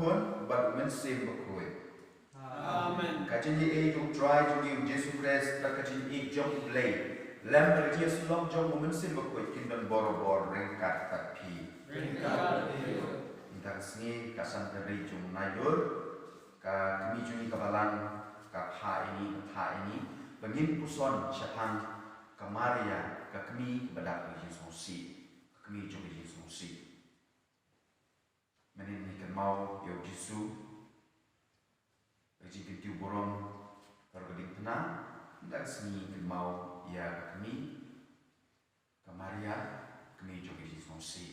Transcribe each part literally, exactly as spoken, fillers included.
Khun bad U Mynsiem Bakhuid. Amen. Ka jingïeit jong U Trai jong ngi U Jisu Khrist bad ka jingïeit jong U Blei, lem bad ka jingïasyllok jong U Mynsiem Bakhuid kin don bor bor ryngkat bad phi. Ryngkat bad phi. Mynta ka sngi ka San Tari jong u Nailur, ka kmie jong ngi ka balang ka phah ïa ngi, ka phah ïa ngi ba ngin puson shaphang ka Maria, ka kmie kaba dap ka jingsngewsih, ka kmie jong ka jingsngewsih. Mynnin ngi kynmaw ïa U Jisu, ka jingkyntiew burom, ka ruh ka diengphna, mynta ka sngi ngi kynmaw ïa ka kmie, ka Maria, kmie jong ka jingsngewsih.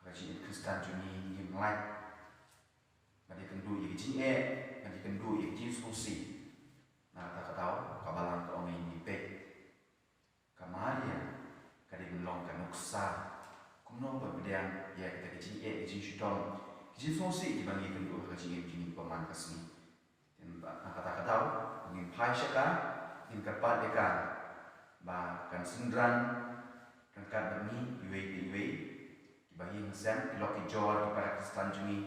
Ha ka jingïeit Khristan jong ngi ngim lait ban ïakynduh ïa ka jingeh, ban ïakynduh ïa ka jingsngewsih. Na kata ka daw, ka balang ka ong ïa ngi, peit, ka Maria ka dei ban long ka nuksa kumno ban pdiang ïa kata ka jingeh, ka jingshitom, ka jingsngewsih kiba ngi ïakynduh ha ka jingim jong ngi kaba man ka sngi. Te na kata ka daw, ngin phai sha ka, ngin kyrpad ïa ka ba kan synran ryngkat bad ngi iwei pa iwei, kiba ïeng ha sem, ki lok ki jor, ki para Khristan jong ngi,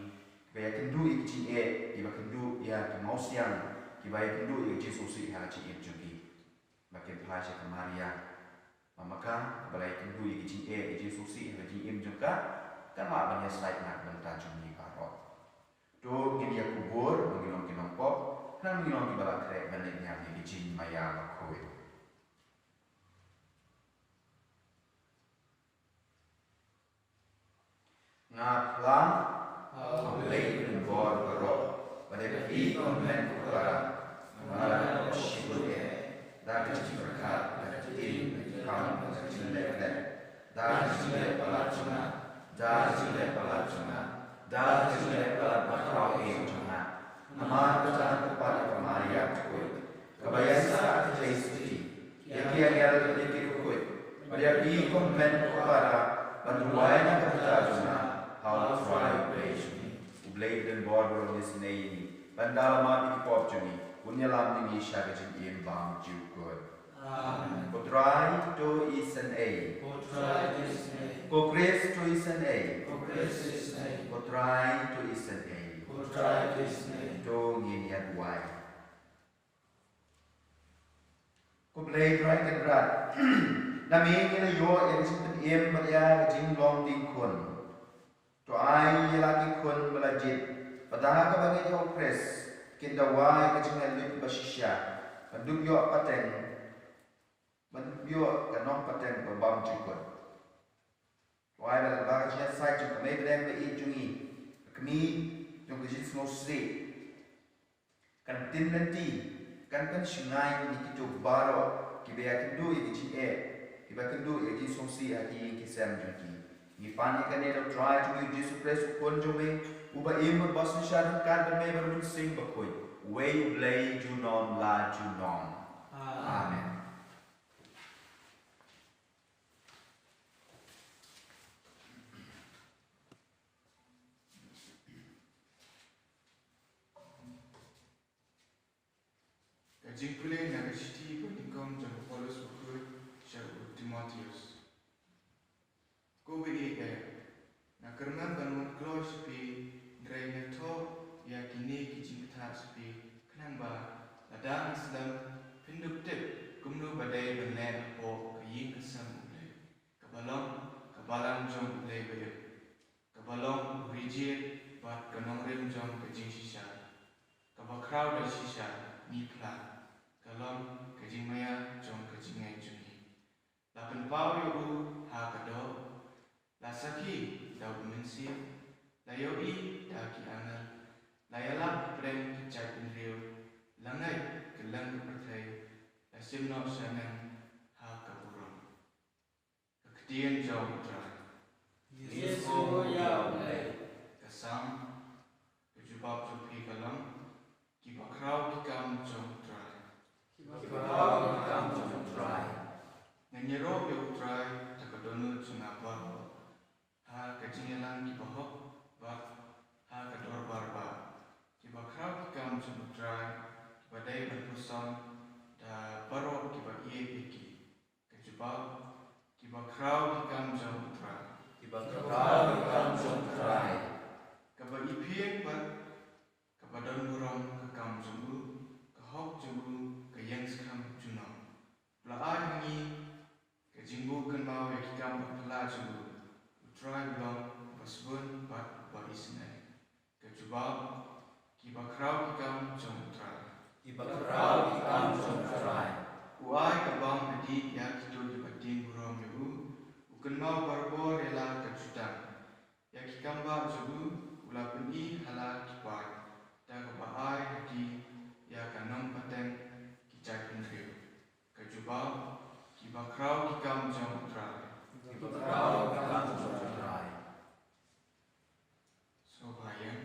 kiba ïakynduh ïa ki jingeh, kiba kynduh ïa ki mawsiang, kiba ïakynduh ïa ki jingsngewsih ha ka jingim jong ki. Ba kin phai sha ka Maria, ba ma ka ba la ïakynduh ïa ki jingeh, ïa ki jingsngewsih ha ka jingim jong ka, kan lah ban ïasaid na ka bynta jong ngi baroh. To ngin ïakubur, ba ngin long ki nongpop, khnang ba ngin long kiba la khreh ban leit ñiam ïa ka jingmaïa bakhuid. Nga phla ha U Blei Pynbor baroh, ba dei phi ko hynmen ko para, namar nga la ïoh shibun eh, da ka jingpyrkhat, da ka jingim, da ka jingkam, da ka jingleh leh, da ka jingleh palat jong nga, da ka jingleh palat jong nga, da ka jingleh palat bakhraw eh jong nga. Namar kata nga kyrpad ïa ka Maria bakhuid, kaba ïaisah ha ka jingïasyrdi, ïa ki angel bad ïa ki riewkhuid, bad ïa phi ko hynmen ko para, ban duwai na ka bynta jong nga ha U Trai U Blei jong ngi. U Blei u don bor ba un ïasnei ïa ngi, ban da la map ïa ki pop jong ngi, un ïalam ïa ngi sha ka jingim bymjukut. Amen. Ko Trai to isynei. Ko Trai to isynei. Ko Khrist to isynei. Ko Khrist to isynei. Ko Trai to isynei. Ko Trai to isynei. To ngin ïa duwai. Ko Blei Trai Kynrad, na me ngi la ïoh ïa ka jingpynim bad ïa ka jinglong diengkhun. To ai ïa la ki khun ba la jied, ba da kaba ngeit ha U Khrist, kin dawa ïa ka jingïaluid ba shisha, ban dup ïoh pateng, ban dup ïoh ka nongpateng ba bymjukut. To ai ba la ka jingïasaid jong ka Mei Bneng ba ïeit jong ngi, ka kmie jong ka jingsngewsih, kan pynlynti, kan pynshngaiñ ïa kito baroh kiba ïakynduh ïa ka jingeh, kiba kynduh ïa ka jingsngewsih ha ki ïing ki sem jong ki. Ngi pan ïa kane da U Trai jong ngi U Jisu Khrist, U Khun jong me, uba im bad ba synshar ryngkat bad me bad U Mynsiem Bakhuid, uwei U Blei junom la junom. Amen. Ka jingpule na ka shithi ba nyngkong jong u Paulus bakhuid sha u Timotheus. Ko ba ïeit eh, nga kyrmen ban wan kloi sha phi, hynrei nga thoh ïa kine ki jingbatai sha phi, khnang ba lada nga slem, phin dup tip kumno ba dei ban leh hapoh ka ïing ka sem U Blei, kaba long ka balang jong U Blei ba ïeit, kaba long u rijied bad ka nongrim jong ka jingshisha, kaba khraw da shisha ngi phla, ka long ka jingmaïa jong ka jingngeit jong ngi. La pynpaw ïa u ha ka doh, la sakhi da u Mynsiem, la ïohi da ki angel, la ïalap hapdeng ki jaitbynriew, la ngeit kylleng ka pyrthei, la shim noh shaneng ha ka burom. Ka ktien jong U Trai. Ïa u Blei. Ka Salm, ka jubab jong phi ka long, kiba khraw ki kam jong U Trai. Kiba khraw ki kam jong U Trai. Ngan ïaroh ïa U Trai da ka dohnud jong nga baroh, ha ka jingïalang kiba hok bad ha ka dorbar bah. Kiba khraw ki kam jong U Trai, kiba dei ban puson da baroh kiba ïeit ïa ki. Ka jubab, kiba khraw ki kam jong U Trai. Kiba khraw ki kam jong U Trai. Ka Kaba iphieng bad kaba don burom ka kam jong u, ka hok jong u ka ïeng skhem junom. U la ai ha ngi ka jingbuh kynmaw ïa ki kam ba phylla jong u. U Trai u long uba sbun bad uba isynei. Ka jubab, kiba khraw ki kam jong u Trai. Kiba khraw ki kam jong u Trai. U ai ka bam hadien ïa kito kiba tieng burom ïa u. U kynmaw barabor ïa la ka jutang. Ïa ki kam ba jong u, u la pyni ha la ki paid, da kaba ai ha ki ïa ka nongpateng ki jaitbynriew. Ka jubab, kiba khraw ki kam jong u Trai. Kiba khraw ki kam jong u Trai. Sngewbha ïeng.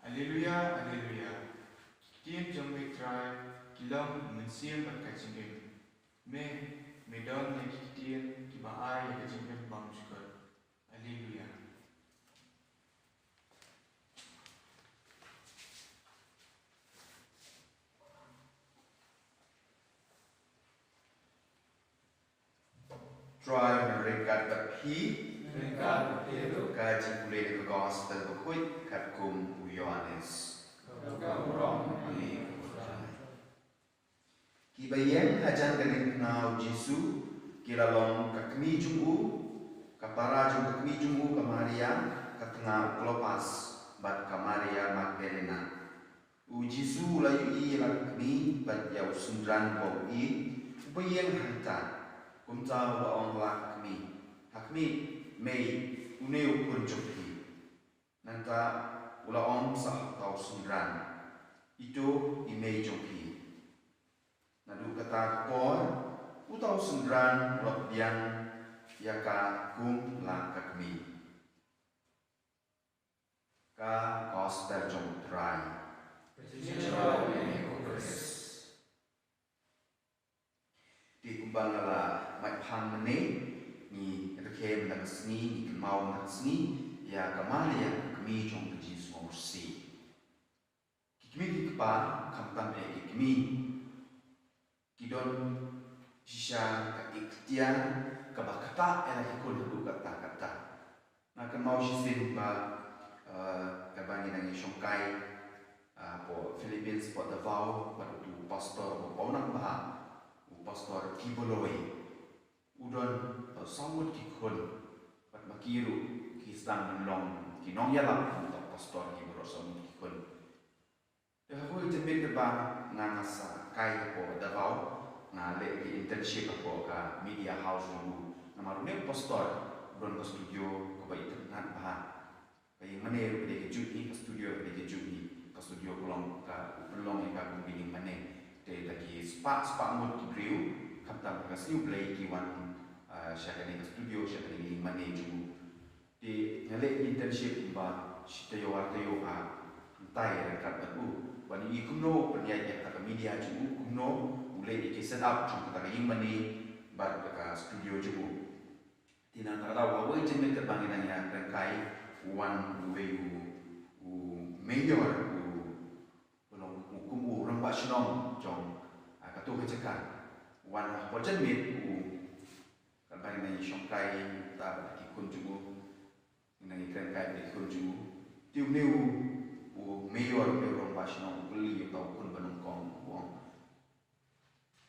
Alleluia, alleluia. Ki ktien jong me Trai ki long mynsiem bad ka jingim. Me, me don ïa ki ktien kiba ai ïa ka jingim bymjukut. Alleluia. Trai, ryngkat bad phi. Ryngkat bad phi ruh. Ka jingpule na ka gospel bakhuid katkum u Ïoannis. Ka burom ïa me ko Trai. Kiba ïeng hajan ka diengphna u Jisu ki la long ka kmie jong u, ka para jong ka kmie jong u ka Maria, ka tnga u Klopas, bad ka Maria Magdalena. U Jisu u la ïohi ïa la ka kmie bad ïa u synran uba u ïeit uba ïeng hangta. Kumta u la ong ha la ka kmie, "Ha khmih, mei, une u khun jong phi." Nangta u la ong sa ha uta u synran, "Ito i mei jong phi." Naduh kata ka por uta u synran u la pdiang ïa ka kum la ka kmie. Ka gospel jong u Trai. Ka jingïaroh ïa me ko Khrist. Te kumba nga la mait phang mynne, ngi rkhie mynta ka sngi, ngi kynmaw mynta ka sngi ïa ka Maria, ka kmie jong ka Jisu Mawsi. Ki kmie ki kpa, khamtam eh ki kmie, ki don shisha ka ikhtiar kaba ktah ïa la ki khun haduh katta katta. Nga kynmaw shisien ba, eh, kaba ngi nang ïashongkai, eh, hapoh Philippines, hapoh Davao, bad utu u pastor uba pawnam bha, u Pastor Kiboloi. U don, eh, saw ngut ki khun, bad ma ki ruh ki sdang ban long ki nongïalap, uta u Pastor Kiboloi, saw ngut ki khun. Te ha kawei ka miet kaba nga, nga sa kai hapoh Davao, nga leh ka internship hapoh ka media house jong u. Namar une u pastor u don ka studio kaba itynnad bha. Ka ïing mane ruh ka dei kajuh hi, ka studio ruh ka dei kajuh hi. Ka studio ka long ka, u pynlong ïa ka kum ka ïing mane. Te da ki spah spah ngut ki briew, khamtam ka sngi U Blei ki wan, ah, sha kane ka studio, sha kane ka ïing mane jong u. Te nga leh internship kumba shi taïew ar taïew ha hangtai ryngkat bad u, ban ïohi kumno u pynïaid ïa kata ka media jong u, kumno u leh ïa ki set up jong kata ka ïing mane bad ka studio jong u. Te na kata ka daw ha kawei ka miet kaba ngi nang ïakren kai, u wan uwei u, u mayor, u, u long u kum u rangbah shnong jong, ah, kato ka jaka. U wan ha kawei ka miet, u Katba ngi nang ïashongkai, ta bad ki khun jong u, ngi nang ïakren kai bad ki khun jong u. Te une u, u mayor, une u rangbah shnong u kylli uta u khun ba nyngkong, u ong,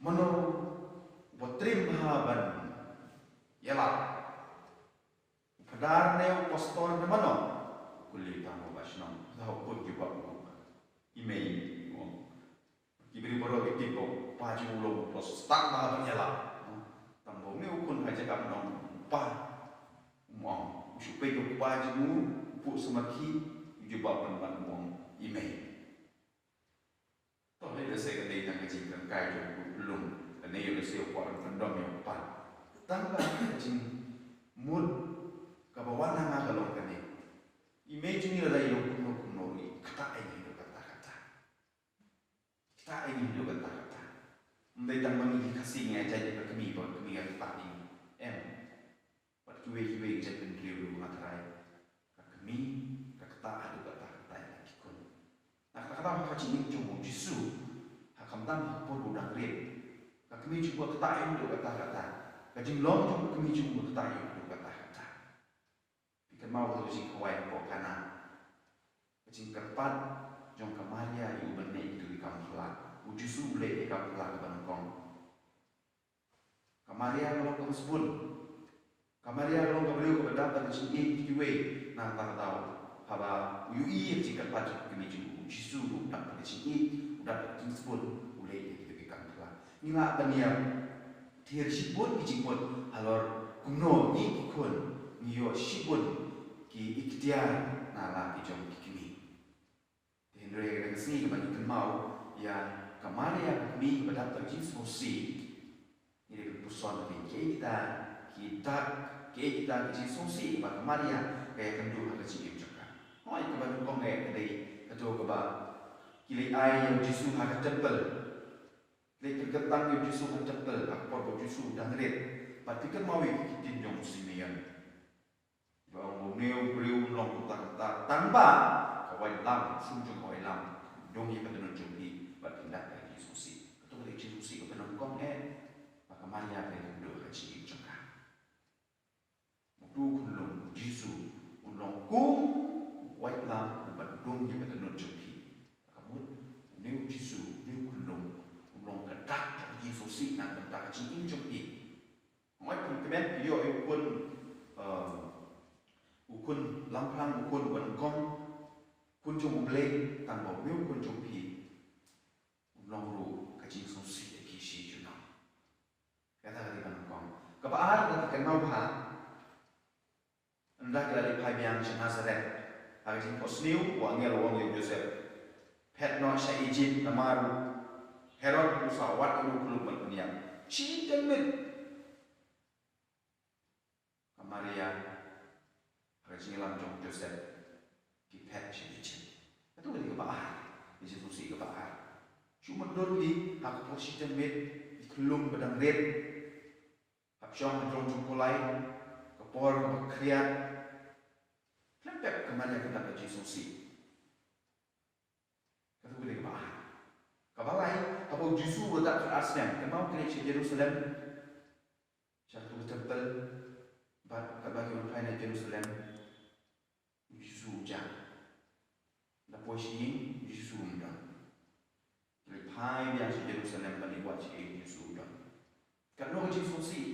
"Mano uba triem bha ban ïalap? U phadar ne u pastor ne mano?" U kylli uta u rangbah shnong. Uta u khun u jubab u ong, "I mei," u ong. Ki briew baroh ki tip ba u kpa jong u u long uba stad bha ban ïalap. Tangba une u khun ha jaka ban ong u kpa, um ong. U shu peit u kpa jong u, u phuh samarkhie, u jubab pynban u ong, "I mei." To, lehse ka dei tang ka jingkren kai jong u pynlong, lane lehse u kwah ban pyndom ïa u kpa. Tangba ka jingmut kaba wan ha nga ka long kane. I mei jong ngi lada i long kumno kumno ruh i ktah ïa ngi haduh katta katta. Ktah ïa ngi haduh katta katta. Ym dei tang ma ngi ki Khasi ngi ïa jait ïa ka kmie ba ka kmie ka ktah ïa ngi. Em. Bad kiwei kiwei ki jaitbynriew ruh nga tharai ka kmie ka ktah haduh katta katta ïa la ki khun. Na kata ka daw ha ka jingim jong u Jisu, ha khamtam ha ka por ba u dang rit, ka kmie jong u ka ktah ïa u haduh katta katta. Ka jinglong jong ka kmie jong u ka ktah ïa u haduh katta katta. Phi kynmaw kata ka jingkhawai hapoh Kana, Ka jingkyrpad jong ka Maria ïa u ban leh ïa ki kam phylla. U Jisu u leh ïa ka kam phylla kaba nyngkong. Ka Maria ka long kaba sbun. Ka Maria ka long ka briew kaba dap da ka jingïeit kiwei na ka daw. Haba u ïohi ïa ka jingkyrpad jong ka kmie jong u, u Jisu ruh u dap da ka jingïeit, u dap da ka jingsbun, u leh ïa kita ki kam phylla. Ngi lah ban ïa thied shibun ki jingmut halor kumno ngi ki khun ngi ïoh shibun ki iktiar na la ki jong ki kmie. Te hynrei ka dei ka sngi kaba ngi kynmaw ïa ka Maria ka kmie kaba dap da ka jingsngewsih. Ngi dei ban puson ki, kiei kita ki dak, kiei kita ki jingsngewsih ba ka Maria ka ïakynduh ha ka jingim jong ka. Hooid, kaba nyngkong eh ka dei kato kaba ki leit ai ïa u Jisu ha ka temple. Leit pynkyntang ïa u Jisu ha ka temple ha ka por ba u Jisu u dang rit. Bad phi kynmaw ïa ki ktien jong u Simeon. Ba ong, une u briew un long kumta kumta tang ba ka waitlam, sum jong ka waitlam, dung ïa ka dohnud jong phi bad phin dap da ka jingsngewsih. Kato ka dei ka jingsngewsih kaba nyngkong eh ba ka Maria ka ïakynduh ha ka jingim jong ka. Uto u khunlung u Jisu un long kum u waitlam uban dung ïa ka dohnud jong phi. Ka mut une u Jisu, une u khunlung un long ka dak jong ka jingsngewsih na ka bynta ka jingim jong phi. Hooid, phin kmen phi ïoh ïa u khun, um, u khun lamphrang, u khun uba nyngkong, khun jong U Blei, tang ba une u khun jong phi un long ruh ka jingsngewsih ïa ki shi junom. Kata ka dei kaba nyngkong. Kaba ar, lada phi kynmaw bha, ynda ki la leit phai biang sha Nasaret, ha ka jingphohsniew u angel u ong ïa u Joseph, phet noh sha Ijipt, namar u Herod u sa wad ïa u khlem ban pynïap. Shiteng miet ka Maria ha ka jingïalam jong u Joseph, ki phet sha Ijipt. Kato ka dei kaba ar, ka jingsngewsih kaba ar. Shu mutdur hi ha ka por shiteng miet, i khlum ba dang rit. Hap shong ha jrong jong u kulai, ka por kaba khriat. Khlem pep ka Maria ka dap da ka jingsngewsih. Kato ka dei kaba ar. Kaba lai, haba u Jisu u la dap khatar snem, kynmaw ki leit sha Jerusalem, sha kato ka temple, bad katba ki wan phai na Jerusalem, u Jisu u jah. La poi sha ïing, u Jisu um don. Leit phai biang sha Jerusalem ban ïa wad shaei u Jisu u don. Katno ka jingsngewsih.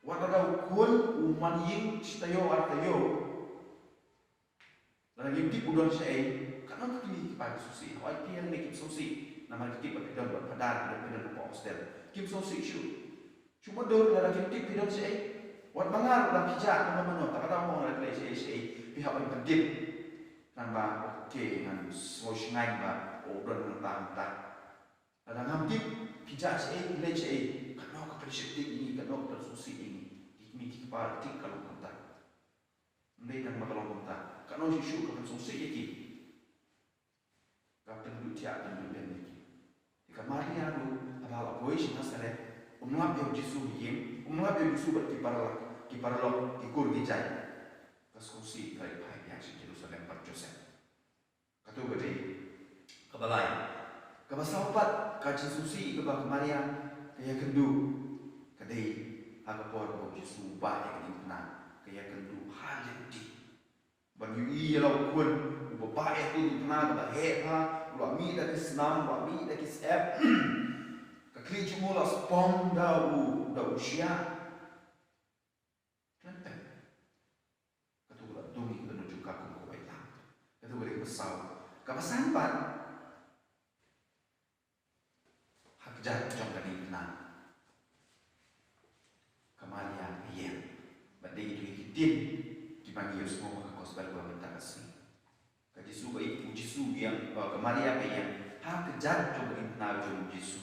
Wat lada u khun u man ïing shi taïew ar taïew, lada ngim tip u don shaei, katno ka kmie ki kpa ki sngewsih. Hooid, phi hangne kim sngewsih namar ki tip ba phi don bad Phadar, phi don, phi don hapoh hostel. Kim sngewsih shuh. Shu mutdur, lada kim tip phi don shaei. Wat ma nga ruh lada phi jah kumno kumno, te kata mo lada phi leit shaei shaei, phi hap ban pyntip. Khnang ba, okay, ngan sngewshngaiñ ba u don hangta hangta. Lada ngam tip phi jah shaei, phi leit shaei, katno ka pynsngewsih ïa ngi, katno ka pynsngewsih ïa ngi. Ki kmie ki kpa ruh ka long kumta. Ym dei tang ba ka long kumta, katno shuh shuh ka pynsngewsih ïa ki. Ka pynduh thiah pynduh dem ïa ki. Te ka Maria ruh, haba la poi sha Nasaret, um lap ïa u Jisu ha ïing, um lap ïa u Jisu bad ki paralok, ki paralok, ki kur ki jait. Ka sngewsih ka leit phai biang sha Jerusalem bad Joseph. Kato ka dei kaba lai. Kaba saw pat, ka jingsngewsih kaba ka Maria ka ïakynduh, ka dei ha ka por ba u Jisu u bah ïa ka diengphna, ka ïakynduh ha lynti. Ban ïohi ïa la u khun uba bah ïa ka diengphna kaba heh bha, u la mih da ki snam, u la mih da ki syep. Ka khlieh jong u la spong da u, da u shiah. Khlem pep. Kato ka la dung ïa ka dohnud jong ka kum ka waitlam. Kato ka dei kaba saw. Kaba san pat, ha kjat jong ka diengphna, ka Maria ka ïeng. Bad dei kito ki ktien kiba ngi ïohsngew ha ka gospel ba mynta ka sngi. Ka Jisu ka ïeng, u Jisu u ïeng, eh, ka Maria ka ïeng ha kjat jong ka diengphna jong u Jisu.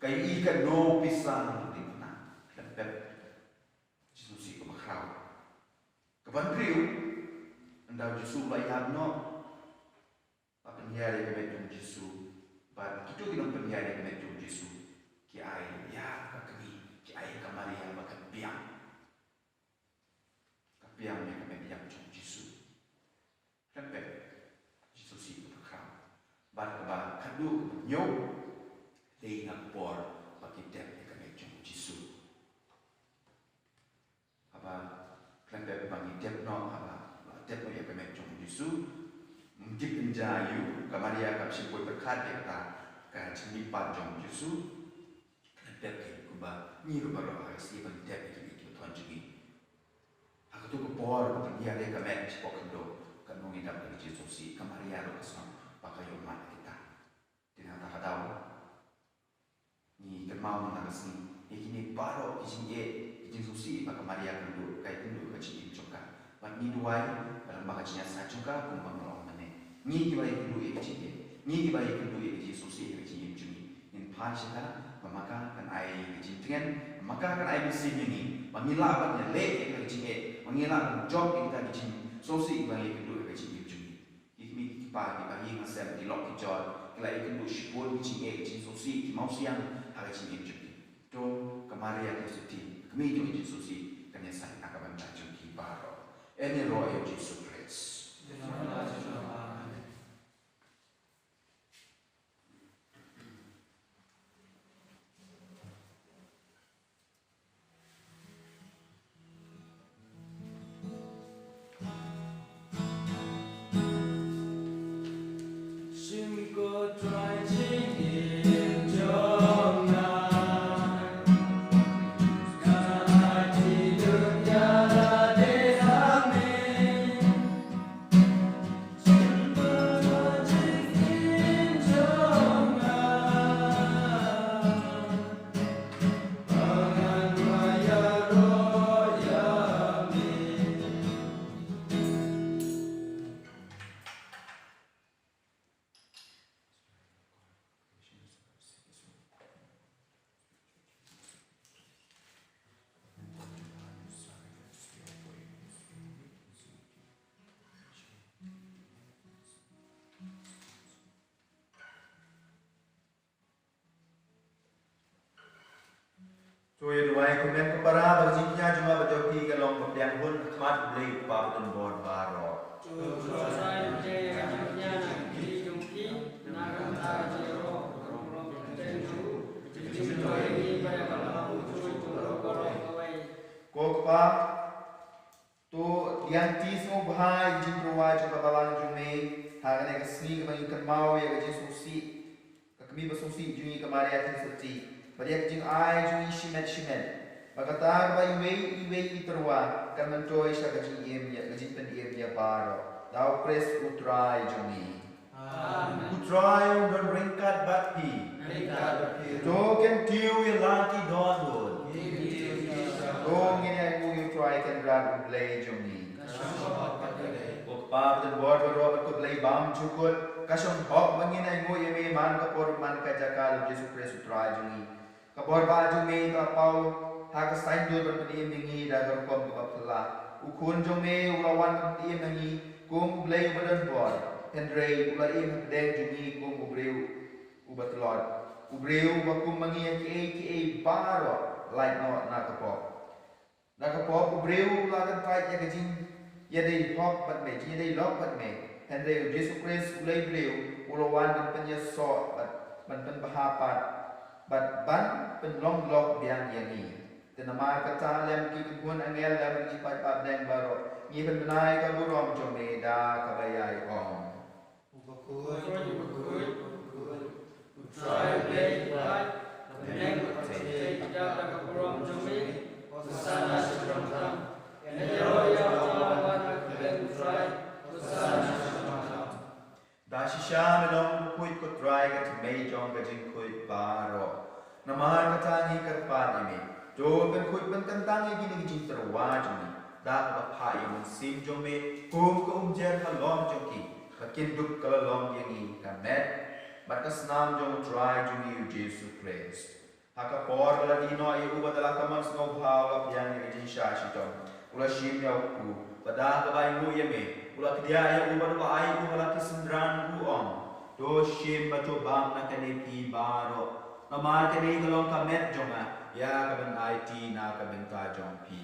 Ka ïohi katno pisa na ka diengphna. Khlem pep. Jingsngewsih kaba khraw. Kaba hynriew, ynda u Jisu u la ïap noh, la pynhiar ïa ka met jong u Jisu. Bad kito ki nongpynhiar ïa ka met jong u Jisu ki ai ïa ka kmie, ki ai ïa ka Maria ba kan biang. Ka biang ïa ka met ïap jong u Jisu. Khlem pep, jingsngewsih kaba khraw. Bad kaba khatduh kaba hynñiew, dei na ka por ba ki dep ïa ka met jong u Jisu. Haba khlem pep ba ngi dep noh, haba la dep noh ïa ka met jong u Jisu, Ym tip ynda aïu, ka Maria kam shym poi pyrkhat ïa kata ka jingmihpat jong u Jisu. Ka la tep ïa ki kumba ngi ruh baroh ha ka sngi ban tep ïa ki, ïa ki bthon jong ngi. Ha kato ka por ba pynïar ïa ka met shapoh khyndew, ka nongïadap ka jingsngewsih, ka Maria ruh ka sngewbha ka ïoh mad ïa kita. Te na kata ka daw ngi kynmaw mynta ka sngi ïa kine baroh ki jingeh, ki jingsngewsih ba ka Maria ka kynduh, ka ïakynduh ka jingim jong ka. Bad ngi duwai ba lyngba ka jingïasaid jong ka, kumba nga la ong mynne, ngi kiba ïakynduh ïa ka jingeh, ngi kiba ïakynduh ïa ka jingsngewsih ha ka jingim jong ngi, ngin phai sha ka, ba ma ka kan ai ka jingtngen, ba ma ka kan ai mynsiem ïa ngi ba ngin lah ban ïaleh ïa ka jingeh, ba ngin lah ban jop ïa kita ki jingsngewsih ba ngi ïakynduh ha ka jingim jong ngi. Ki kmie ki kpa, ki bahaïing hasem, ki lok ki jor, ki la ïakynduh shibun ki jingeh, ki jingsngewsih, ki mawsiang ha ka jingim jong ki. To ka Maria ka Theisotti, ka kmie jong ka jingsngewsih, kan ïasaid na ka bynta jong ki baroh. Ïaroh ïa u Jisu Khrist. To ïa duwai. Ko hynmen ko para, ba ka jingkñia jong nga bad jong phi kan long ba pdiang hun ha khmat U Blei U Kpa badonbor baroh. Ko Kpa, to ïa ngin ïa sngewbha ïa ka jingtyrwa jong ka balang jong me ha kane ka sngi, kaba ngi kynmaw ïa ka jingsngewsih, ka kmie basngewsih jong ngi ka Maria Theisotti, bad ïa ka jingai jong ngi shimet shimet, ba kata kaba iwei iwei i tyrwa kan myntoi sha ka jingim ïa, ka jingpynim ïa baroh. Da U Khrist U Trai jong ngi. Amen. U Trai un don ryngkat bad phi. Ryngkat bad phi. To kyntiew ïa la ki dohnud. Kyntiew ïa la. To ngin ïa ainguh ïa U Trai Kynrad U Blei jong ngi. Ka shong hapoh ka dei. Ko Kpa badonbor baroh, ko Blei bymjukut, ka shong hapoh ba ngin ainguh ïa me man ka por man ka jaka da U Jisu Khrist U Trai jong ngi. Ka bor ba jong me ka la paw ha ka saiñdur ban pynim ïa ngi da ka rukom kaba phylla. U Khun jong me u la wan ban pynim ïa ngi kum U Blei uba don bor, hynrei u la im ha pdeng jong ngi kum u briew uba tlot, u briew uba kum ma ngi ha kiei kiei baroh, lait noh na ka pop. Da ka pop u briew u la kyntait ïa ka jingïadei hok bad me, jingïadei lok bad me. Hynrei U Jisu Khrist U Blei briew u la wan ban pynïasoh bad ban pynbha pat bad ban pynlong lok biang ïa ngi. Te namar kata lem ki kynhun angel lem ki paidbah pdeng baroh, ngi pynbna ïa ka burom jong me da kaba ïai ong. U bakhuid, u bakhuid, u bakhuid, U Trai U Blei u paid, ka bneng bad ka pyrthei ki dap da ka burom jong me. Hosana sha Trai Kynrad. Ïaroh ïa uta uba wan ha ka kyrteng U Trai. Hosana sha Trai Kynrad. Da shisha me long u bakhuid ko Trai, ka thymmei jong ka jingkhuid baroh. Namar kata ngi kyrpad ïa me, to pynkhuid pynkyntang ïa kine ki jingtyrwa jong ngi da kaba phah ïa u Mynsiem jong me kum ka umjer halor jong ki, ba kin dup ka la long ïa ngi ka met bad ka snam jong U Trai jong ngi U Jisu Khrist. Ha ka por ba la die noh ïa u bad da la ka mon sngewbha u la pdiang ïa ka jingshah shitom, u la shim ïa u kpu, bad da kaba ainguh ïa me u la kdiah ïa u bad u la ai u ha la ki synran, u ong, to shim bad to bam na kane phi baroh, namar kane ka long ka met jong nga, ïa kaban aiti na ka bynta jong phi.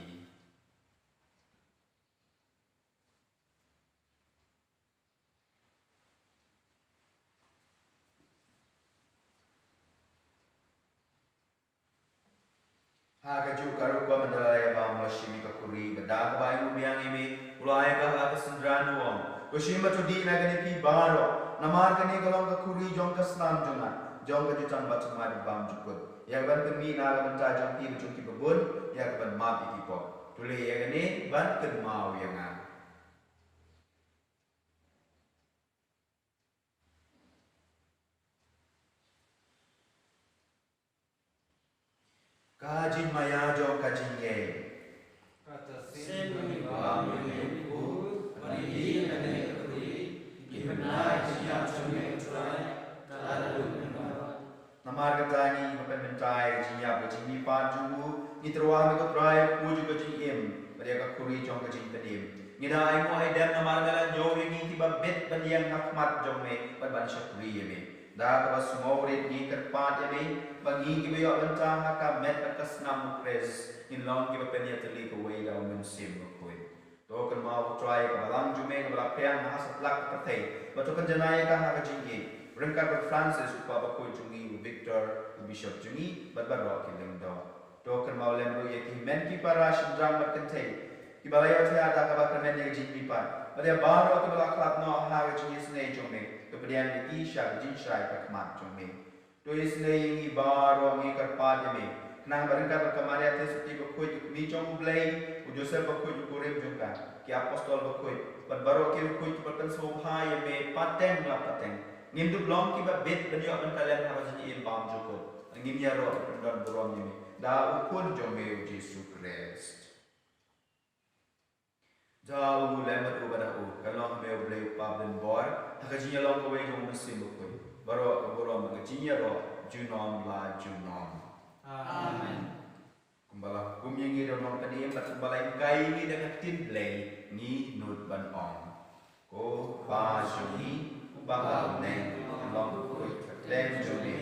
Ha kajuh ka rukom ynda la ïa bam u la shim ïa ka khuri, bad da kaba ainguh biang ïa me u la ai ka ha la ki synran, u ong, Ko shim bad to dih na kane phi baroh, namar kane ka long ka khuri jong ka snam jong nga, jong ka jutang bathymmai bad bymjukut, ïa kaban pynmih na ka bynta jong phi bad jong kiba bun ïa kaban map ïa ki pop. To leh ïa kane ban kynmaw ïa nga. Ka jingmaïa jong ka jingngeit. Kata sien ba ngi bam ïa u, ba ngi dih na kane ka khuri, ngi pynbna ïa ka jingïap jong me ko Trai, da la dum mynno. Namar kata ngi ba pynbynta ïa ka jingïap ka jingmihpat jong u, ngi tyrwa ha me ko Trai u kpu jong ka jingim bad ïa ka khuri jong ka jingpynim. Ngi da ainguh aidem namar me la ñiew ïa ngi kiba bit ban ïeng ha khmat jong me bad ban shakri ïa me. Da kaba sngewrit ngi kyrpad ïa me ba ngi kiba ïoh bynta ha ka met bad ka snam u Khrist ngin long kiba pynïatylli kawei da u Mynsiem Bakhuid. To kynmaw ko Trai ka balang jong me kaba la pdiang ha satlak ka pyrthei, bad to pynjanai ïa ka ha ka jingïeit ryngkat bad Francis u Kpa Bakhuid jong ngi, u Victor u Bishop jong ngi bad baroh ki lyngdoh. To kynmaw lem ruh ïa ki hynmen ki para shynrang bad kynthei kiba la ïohthiah da kaba kyrmen ïa ka jingmihpat, bad ïa baroh kiba la khlad noh ha ka jingisynei jong me. To pdiang ïa ki sha ka jingshai ka khmat jong me. To isynei ïa ngi baroh, ngi kyrpad ïa me, khnang ba ryngkat bad ka Maria Theisotti Bakhuid, ka Kmie jong u Blei, u Joseph Bakhuid u kurim jong ka, ki apostol bakhuid bad baroh ki bakhuid kiba pynsngewbha ïa me pateng la pateng, ngin dup long kiba bit ban ïoh bynta lem ha ka jingim bymjukut. Ngin ïaroh ban pyndon burom ïa me da u Khun jong me u Jisu Khrist. Da u, lem bad u, bad da u, kan long ha me U Blei U Kpa badonbor, ha ka jingïalong kawei jong U Mynsiem Bakhuid, baroh ka burom bad ka jingïaroh junom la junom. Amen. Kumba la hukum ïa ngi da u nongpynim bad kumba la hikai ïa ngi da ka ktien Blei, ngi nud ban ong: Ko Pa jong ngi uba ha bneng, kan long bakhuid ka kyrteng jong me,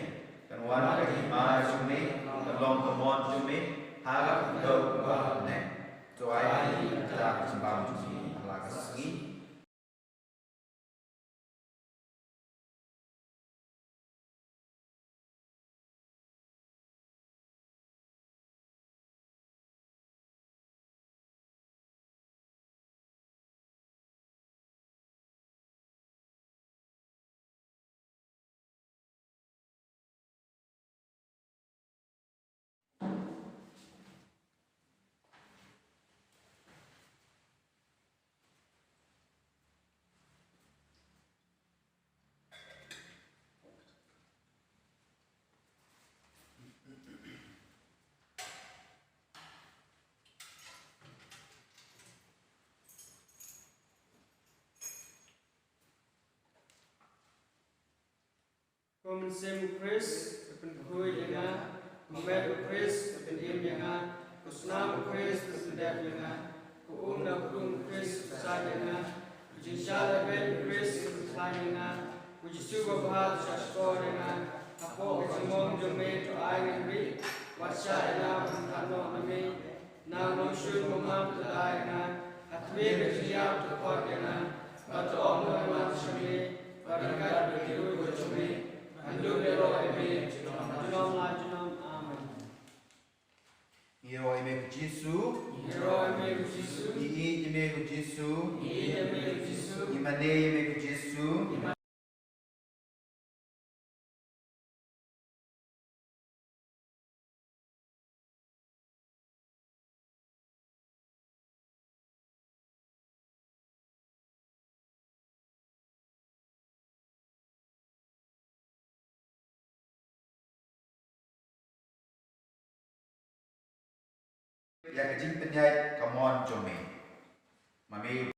kan wan ka hima jong me, kan long ka mon jong me ha ka khyndew uba ha bneng. To ai ïa ngi mynta ka jingbam jong ngi ha la ka sngi. Ko Mynsiem u Khrist, to pynkhuid ïa nga. Ko met u Khrist, to pynim ïa nga. Ko snam u Khrist, to pyndep ïa nga. Ko um na u khun u Khrist, to sait ïa nga. Ko jingshah lehbeiñ u Khrist, to khlaiñ ïa nga. Ko Jisu babha, to shahshkor ïa nga hapoh ka jingmong jong me. To ai ngan ri, wat shah ïa nga ban khlad noh na me. Nang Nongshun Bymman, to da ïa nga. Ha tmier ka jingïap to khot ïa nga, bad to ong ban wan sha me, bad ryngkat bad ki briew jong me, ngan dup ïaroh ïa me junom la junom. Amen. Ngi ïaroh ïa me ko Jisu. Ngi ïaroh ïa me ko Jisu. Ngi ïeit ïa me ko Jisu. Ngi ïeit ïa me ko Jisu. Ngi mane ïa me ko Jisu. Ïa ka jingpynïaid ka mon jong me. Ma me